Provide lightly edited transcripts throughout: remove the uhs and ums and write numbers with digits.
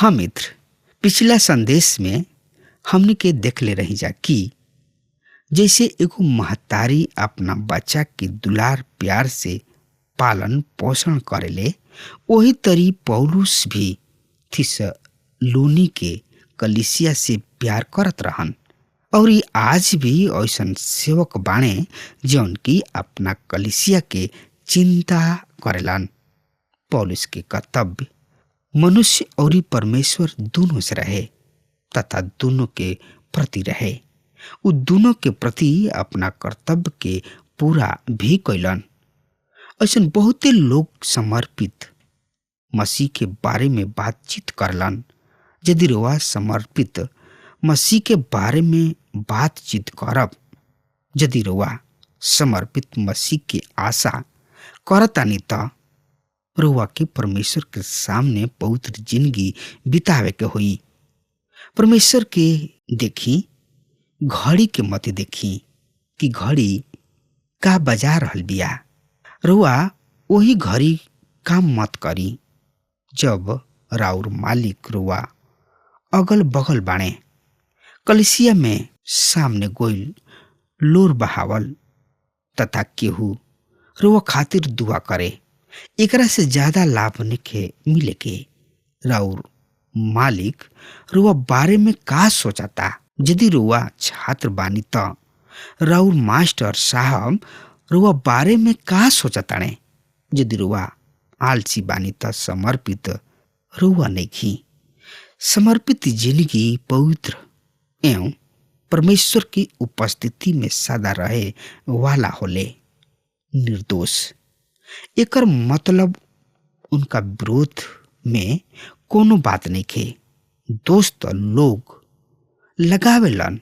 हाँ मित्र, पिछला संदेश में हमने के देखले रही जा कि जैसे एगो महतारी अपना बच्चा के दुलार प्यार से पालन पोषण करेले, वही तरी पौलुस भी थिस्सलुनीके के कलिसिया से प्यार करत रहन और ई आज भी ऐसन सेवक बाणे जौन की अपना कलिसिया के चिंता करेलन। पौलुस के कर्तव्य मनुष्य और परमेश्वर दोनों से रहे तथा दोनों के प्रति रहे। उ दोनों के प्रति अपना कर्तव्य के पूरा भी कैलन। ऐसन बहुते लोग समर्पित मसीह के बारे में बातचीत करलन। यदि रुआ समर्पित मसीह के बारे में बातचीत करब, यदि रुआ समर्पित मसीह के आशा करतानी त रुआ के परमेश्वर के सामने पवित्र जिंदगी बितावे के होई। परमेश्वर के देखी, घड़ी के मत देखी कि घड़ी का बजा रहल बिया। रुआ वही घड़ी काम मत करी जब राउर मालिक रुआ अगल बगल बाणे। कलिसिया में सामने गोइल लोर बहावल तथा केहू रुआ खातिर दुआ करे, एकरा से ज्यादा लाभ नइखे मिले के। राउर मालिक रुआ बारे में का सोचता? यदि रुआ छात्र बानी त राउर मास्टर साहब रुआ बारे में का सोचताणे? यदि रुआ आलसी बानी त समर्पित रुआ नइखी। समर्पित जिंदगी पवित्र एवं परमेश्वर की उपस्थिति में सदा रहे वाला होले, निर्दोष। एकर मतलब उनका विरोध में कोनो बात नहीं खे। दोष तो लोग लगावेलन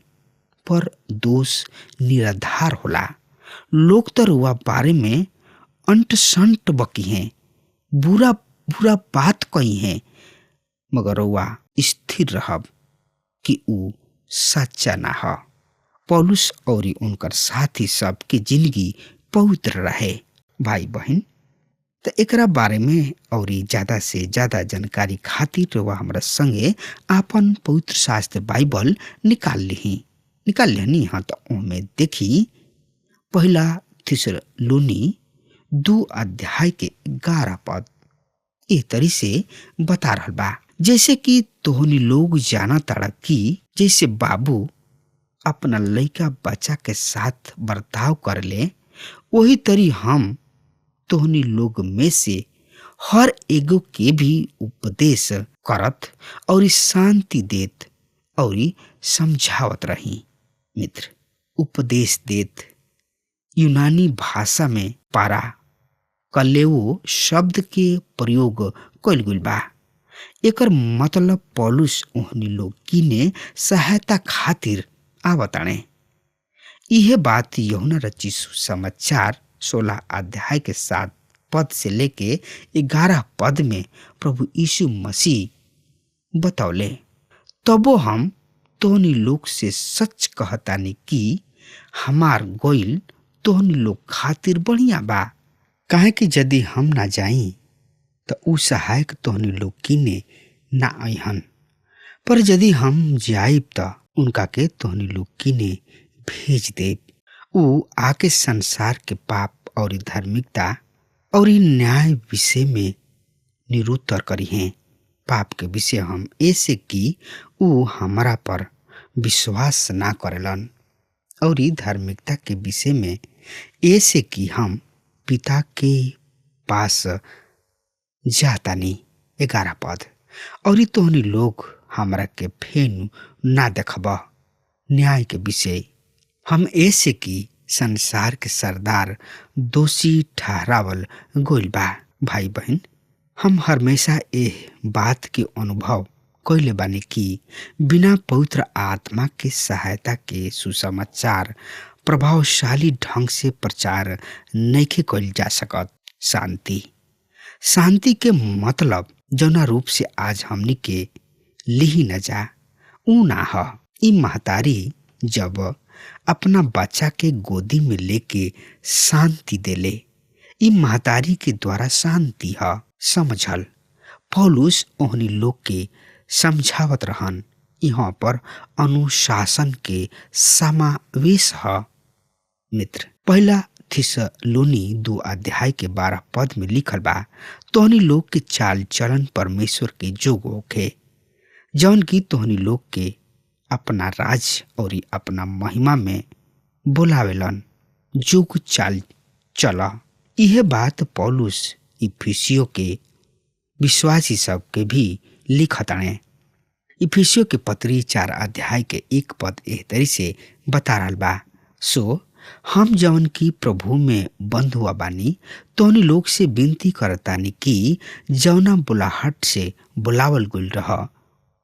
पर दोष निराधार होला। लोग तो रुआ बारे में अंट संट बकी हैं, बुरा बुरा बात कही हैं, मगर रुआ स्थिर रहब कि ऊ सच्चा ना ह। पौलुस और उनकर साथी सब के जिंदगी पवित्र रहे। भाई बहन, तो एकरा बारे में और ज्यादा से ज्यादा जानकारी खातिर वह हमरा संगे आपन पवित्र शास्त्र बाइबल निकाल लिही। निकाल लेनी? हाँ, तो ओमे देखी पहला थिस्सलुनी 2 अध्याय के 11 पद ए तरी से बता रहल बा। जैसे कि तोहनी लोग जाना ताड़ा कि जैसे बाबू अपना लइका बच्चा के साथ बर्ताव करले, वही तरी हम तोहनी लोग में से हर एगो के भी उपदेश करत और शांति देत और समझावत रही। मित्र, उपदेश देत यूनानी भाषा में पारा कलेवो शब्द के प्रयोग कइल गइल बा। एकर मतलब पौलुस ओहनी लोग किने सहायता खातिर आवताणे। इहे बात यूहन्ना रचित सुसमाचार 16 अध्याय के 7 पद से लेके 11 पद में प्रभु यीशु मसीह बतौले। तबो हम तोहनी लोग से सच कहतानी कि हमार गोइल तोहनी लोग खातिर बढ़िया बा, काहे कि यदि हम ना जाई त ऊ सहायक तोहनी लोग किने ना अइहन, पर यदि हम जाइब त उनका के तोहनी लोग किने भेज देब। ऊ आके संसार के पाप और धार्मिकता और न्याय विषय में निरुत्तर करी हैं। पाप के विषय हम ऐसे कि ऊ हमारा पर विश्वास ना करेलन, और धार्मिकता के विषय में ऐसे कि हम पिता के पास जाता नहीं। 11 पद और तोहनी लोग हमरा के फेन ना देखब। न्याय के विषय हम ऐसे कि संसार के सरदार दोषी ठहरावल गोइल बा। भाई बहन, हम हमेशा एह बात के अनुभव कैले बानी कि बिना पवित्र आत्मा के सहायता के सुसमाचार प्रभावशाली ढंग से प्रचार नइखे कइल जा सकत। शांति, शांति के मतलब जौना रूप से आज हमनी के लिही न जा ऊ ना ह। ई महतारी जब अपना बच्चा के गोदी में लेके शांति देले, ई महतारी के द्वारा शांति ह समझल। पौलुस ओहनी लोग के समझावत रहन। यहाँ पर अनुशासन के समावेश ह। मित्र, पहला थिस्सलुनी 2 अध्याय के 12 पद में लिखल बा, तोहनी लोग के चाल चलन परमेश्वर के जोग होखे, जौन की तोहनी लोग के अपना राज और अपना महिमा में बोलावेलन। जोग चाल चला। यह बात पौलुस इफिसियो के विश्वासी सब के भी लिखताणे। इफिसियो के पत्री 4 अध्याय के 1 पद एह तरी से बता रहल बा, सो हम जवन की प्रभु में बंध हुआ बानी तोहनी लोग से विनती करतानी कि जौना बुलाहट से बुलावल गुल रह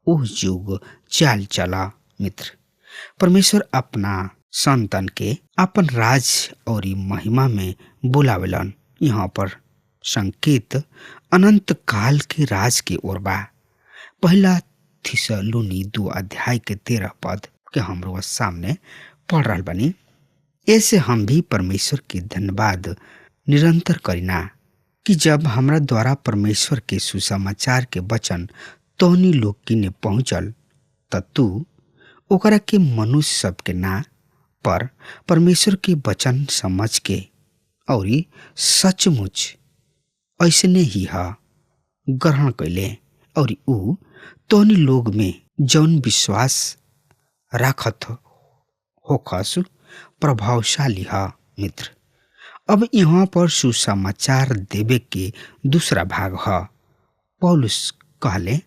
ओह जुग चाल चला। मित्र, परमेश्वर अपना संतन के अपन राज और महिमा में बुलावेलन। यहाँ पर संकेत अनंत काल के राज के ओर बा। पहला थिस्सलुनी 2 अध्याय के 13 पद के हमरो सामने पढ़ रहल बानी। ऐसे हम भी परमेश्वर के धन्यवाद निरंतर करीना कि जब हमरा द्वारा परमेश्वर के सुसमाचार के वचन तोहनी लोग किने पहुँचल त तू ओकरा के मनुष्य सबके ना पर परमेश्वर के वचन समझ के और सचमुच ऐसने ही ह ग्रहण कैले और ऊ तोहनी लोग में जौन विश्वास राखत होखस प्रभावशाली ह। मित्र, अब यहाँ पर सुसमाचार देवे के दूसरा भाग ह। पौलुस कहले,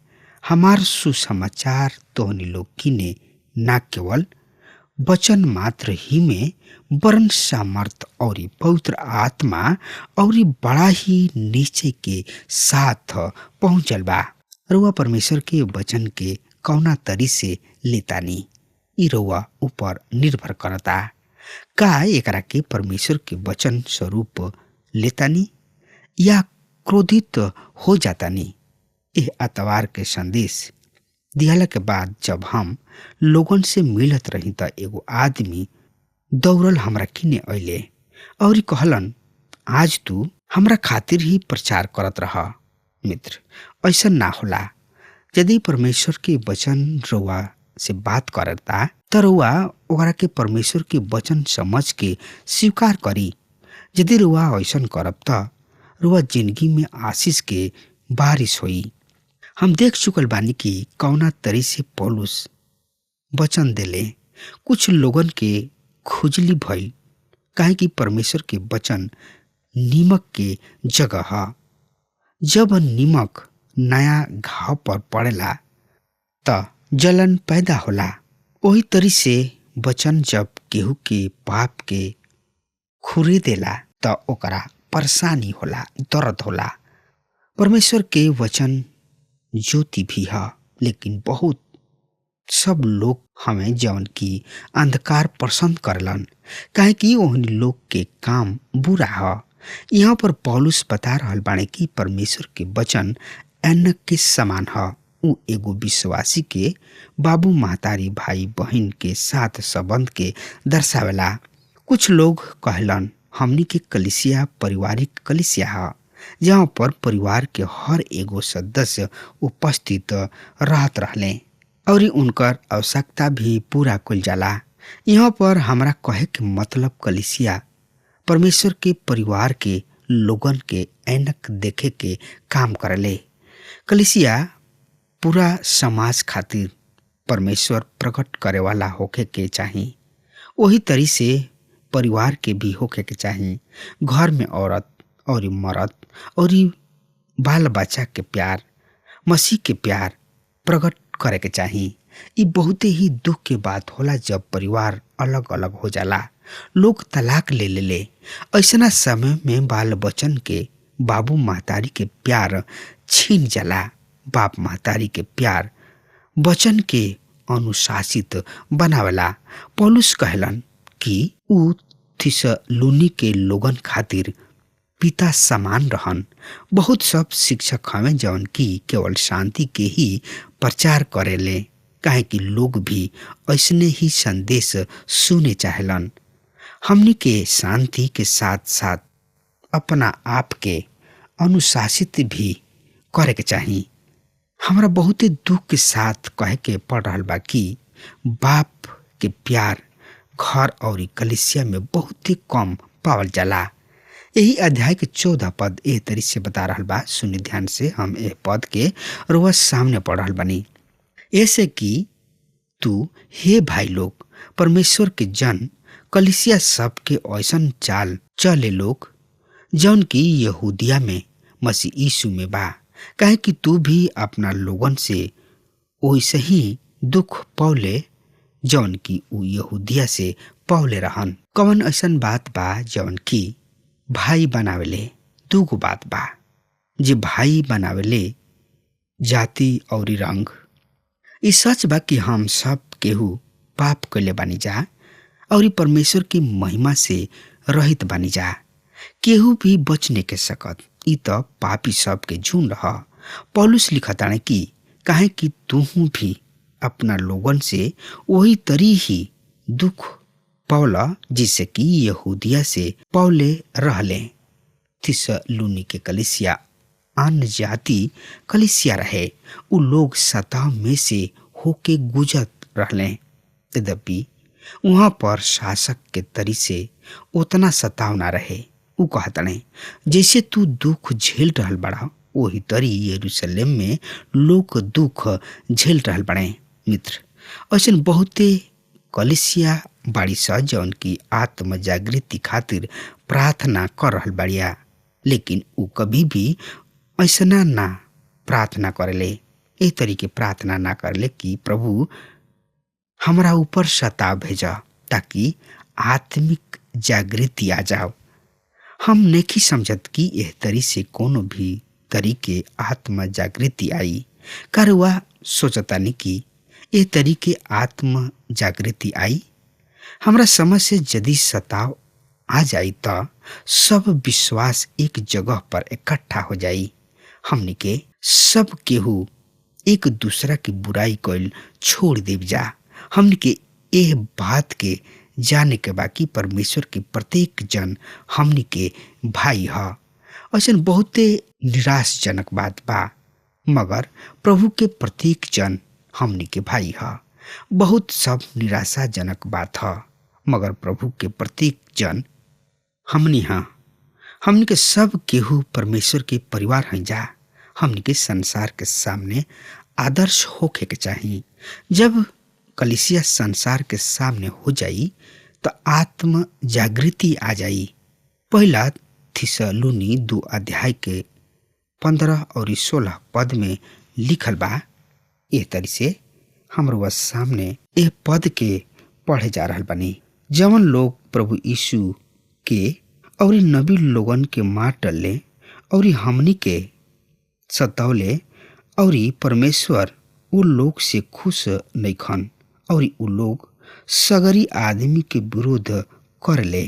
हमार सुसमाचार तोहनी लोग किने न केवल वचन मात्र ही में वरन सामर्थ और पवित्र आत्मा और बड़ा ही नीचे के साथ पहुंचल बा। रुआ परमेश्वर के वचन के कौना तरी से लेतानी ई रुआ ऊपर निर्भर करता। का एकरा के परमेश्वर के वचन स्वरूप लेतानी या क्रोधित हो जातानी? एह अतवार के संदेश दियाला के बाद जब हम लोगन से मिलत रही त एगो आदमी दौड़ल हमरा किने अइले और कहलन, आज तू हमरा खातिर ही प्रचार करत रह। मित्र, ऐसा ना होला। यदि परमेश्वर के वचन रुआ से बात करता त रुआ ओकरा के परमेश्वर के वचन समझ के स्वीकार करी। यदि रुआ ऐसा करब त रुआ जिंदगी में आशीष के बारिश होई। हम देख चुकल बानी कि कौना तरी से पौलुस वचन देले। कुछ लोगन के खुजली भइल, काहे कि परमेश्वर के वचन नीमक के जगह ह। जब नीमक नया घाव पर पड़ेला त जलन पैदा होला। वही तरी से वचन जब केहू के पाप के खुरे देला त ओकरा परेशानी होला, दर्द होला। परमेश्वर के वचन ज्योति भी है, लेकिन बहुत सब लोग हमें जौन की अंधकार पसंद करलन, काहे कि ओहन लोग के काम बुरा है। यहाँ पर पौलुस बता रहल बाणे कि परमेश्वर के वचन ऐनक के समान है। ऊ एगो विश्वासी के बाबू महतारी भाई बहन के साथ संबंध के दर्शावेला। कुछ लोग कहलन, हमनी के कलिसिया पारिवारिक कलिसिया है, जहाँ पर परिवार के हर एगो सदस्य उपस्थित रहत रहले और उनकर आवश्यकता भी पूरा कइल जाला। यहाँ पर हमरा कहे के मतलब कलिसिया परमेश्वर के परिवार के लोगन के ऐनक देखे के काम करले। कलिसिया पूरा समाज खातिर परमेश्वर प्रकट करे वाला होखे के चाही। वही तरी से परिवार के भी होखे के चाही। घर में औरत और मर्द और बाल बच्चा के प्यार, मसीह के प्यार प्रकट करे के चाही। ये बहुत ही दुख के बात होला जब परिवार अलग अलग हो जाला, लोग तलाक ले ले ले। ऐसना समय में बाल बच्चन के बाबू महतारी के प्यार छीन जाला। बाप महतारी के प्यार बचन के अनुशासित बनावेला। पौलुस कहलन कि ऊ थिस्सलुनी के लोगन खातिर पिता समान रहन। बहुत सब शिक्षक हमें जौन की केवल शांति के ही प्रचार करेले, काहे कि लोग भी ऐसने ही संदेश सुने चाहेलन। हमनी के शांति के साथ साथ अपना आप के अनुशासित भी करे के चाही। हमरा बहुते दुख के साथ कहे के पड़ रहल बा कि बाप के प्यार घर और कलिसिया में बहुत ही कम पावल जाला। यही अध्याय के 14 पद एह तरी से बता रहल बा। सुनि ध्यान से, हम एह पद के रुआ सामने पढ़ रहल बनी। ऐसे कि तू हे भाई लोग परमेश्वर के जन कलिसिया सब के ऐसन चाल चले लोग जौन की यहूदिया में मसीह यीशु में बा, काहे कि तू भी अपना लोगन से ओइसे ही दुख पौले जौन की ऊ यहूदिया से पौले रहन। कवन ऐसन बात बा जौन की भाई बनावेले? दूगो बात बा जे भाई बनावेले, जाति और रंग। ई सच बा कि हम सब केहू पाप कैले बानी जा और परमेश्वर की महिमा से रहित बानी जा। केहू भी बचने के सकत, ई त पापी सब के झुंड ह। पौलुस लिखताने कि काहे कि तूहू भी अपना लोगन से वही तरी ही दुख पौला जिसे कि यहूदिया से पौले रहले। थिस्सलुनीके के कलिसिया अन्य जाति कलिसिया रहे। उ लोग सताव में से होके गुजर रहले। यद्यपि वहाँ पर शासक के तरी से उतना सताव ना रहे। उ कहतने जैसे तू दुख झेल रहल बड़ा वही तरी यरूशलेम में लोग दुख झेल रहल बड़े। मित्र, ऐसन बहुते कलिसिया बाड़ी स जौन की आत्म जागृति खातिर प्रार्थना कर रहल बाड़िया, लेकिन उ कभी भी ऐसना ना प्रार्थना करेले, ए तरीके प्रार्थना ना करले कि प्रभु हमरा ऊपर सताव भेजा ताकि आत्मिक जागृति आ जाओ। हम नहीं समझत कि एह तरी से कोनो भी तरीके आत्म जागृति आई। कारुआ सोचतानी कि एह तरीके आत्म जागृति आई। हमरा समझ से यदि सताव आ जाई त सब विश्वास एक जगह पर इकट्ठा हो जाई। हमनी के सब केहू एक दूसरा की बुराई कइल छोड़ देव जा। हमनी के एह बात के जाने के बाकी परमेश्वर के प्रत्येक जन हमनी के भाई ह। ऐसन बहुते निराशजनक बात बा, मगर प्रभु के प्रत्येक जन हमनी के भाई ह। बहुत सब निराशाजनक बात ह, मगर प्रभु के प्रत्येक जन हमनी हा। हमनी के सब केहू परमेश्वर के परिवार हैं जा। हमनी के संसार के सामने आदर्श होखे के चाही। जब कलिसिया संसार के सामने हो जाई तो आत्म जागृति आ जाई। पहला थिस्सलुनी 2 अध्याय के 15 और 16 पद में लिखल बा। एह तरी से हमरो सामने एह पद के पढ़े जा रहल बानी। जवन लोग प्रभु यीशु के और नबी लोगन के मार डले और हमनी के सतौले और परमेश्वर उ लोग से खुश नइखन और उ लोग सगरी आदमी के विरोध करले,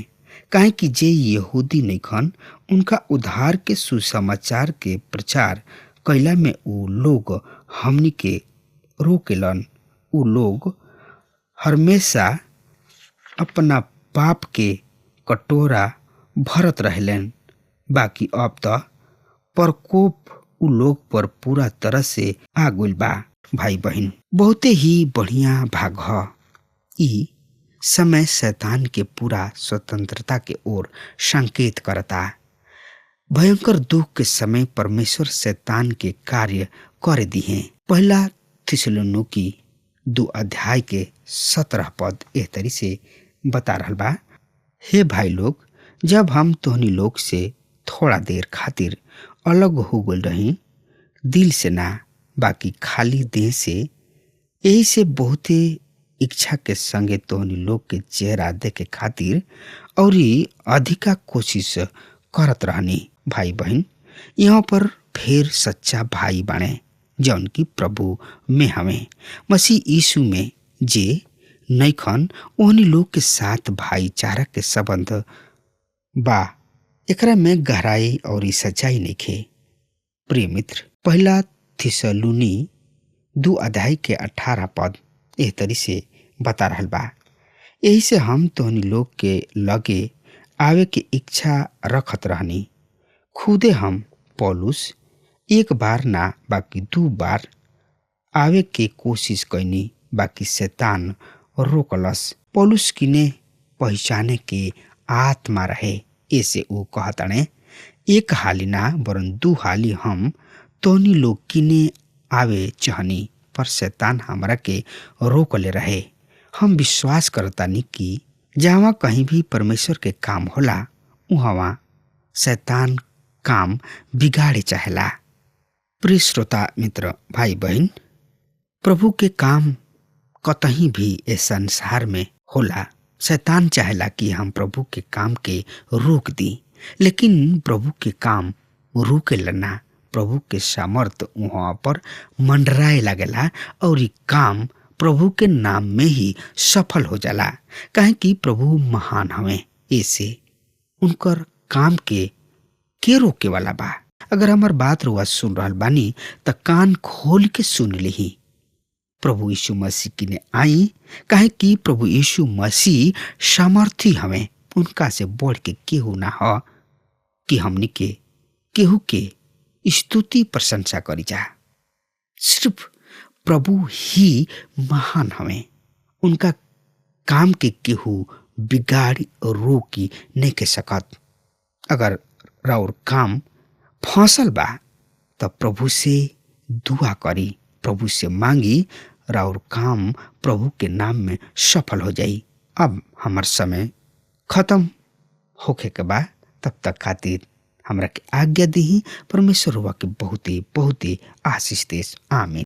काहे कि जे यहूदी नइखन उनका उद्धार के सुसमाचार के प्रचार कैला में उ लोग हमनी के रोकेलन। उ लोग हमेशा अपना पाप के कटोरा भरत रहलेन। बाकी अब त प्रकोप उ लोग पर पूरा तरह से आ गइल बा। भाई बहन, बहुते ही बढ़िया भाग ह। ई समय शैतान के पूरा स्वतंत्रता के ओर संकेत करता। भयंकर दुख के समय परमेश्वर शैतान के कार्य कर दिए। पहला थिस्सलुनीकी 2 अध्याय के 17 पद एह तरी से बता रहल बा। हे भाई लोग, जब हम तोहनी लोग से थोड़ा देर खातिर अलग हो गल रही, दिल से ना बाकी खाली देह से, यही से बहुते इच्छा के संगे तोहनी लोग के चेहरा देखे खातिर और अधिका कोशिश करत रहनी। भाई बहन, यहाँ पर फिर सच्चा भाई बने जौन की प्रभु में हमें मसीह यीशु में जे नैखन ओहनी लोग के साथ भाईचारा के संबंध बा। एकरा में गहराई और सच्चाई नइखे। प्रिय मित्र, पहला थिस्सलुनी 2 अध्याय के 18 पद एह तरी से बता रहल बा। यही से हम तोहनी लोग के लगे आवे के इच्छा रखत रहनी। खुदे हम पौलुस एक बार ना बाकी 2 बार आवे के कोशिश कैनी, बाकी शैतान रोकलस। पौलुस किने पहचाने के आत्मा रहे, ऐसे ऊ कहतणे, एक हाली ना वरन दू हाली हम तोनी लोग किने आवे चहनी, पर शैतान हमरा के रोकले रहे। हम विश्वास करतानी कि जहाँ कहीं भी परमेश्वर के काम होला उहवा शैतान काम बिगाड़े चाहेला। प्रिय श्रोता मित्र भाई बहन, प्रभु के काम कतहीं भी इस संसार में होला। शैतान चाहेला कि हम प्रभु के काम के रोक दी, लेकिन प्रभु के काम रोके ना। प्रभु के सामर्थ वहाँ पर मंडराए लगेला और ये काम प्रभु के नाम में ही सफल हो जाला, काहे कि प्रभु महान हवे। ऐसे उनकर काम के रोके वाला बा। अगर हमार बात रुआ सुन रहल बानी त कान खोल के सुन लिही। प्रभु यीशु मसीह किने आई, काहे कि प्रभु यीशु मसीह सामर्थी हवे। उनका से बढ़ के केहू ना ह कि हमनी के केहू के स्तुति प्रशंसा करी जा। सिर्फ प्रभु ही महान हवे। उनका काम के केहू बिगाड़ी रोकी नहीं के सकत। अगर राउर काम फसल बा त प्रभु से दुआ करी, प्रभु से मांगी, राउर काम प्रभु के नाम में सफल हो जाई। अब हमार समय खत्म होखे के बा, तब तक खातिर हमरा के आज्ञा दही। परमेश्वर हुआ के बहुते बहुते आशीष देस। आमीन।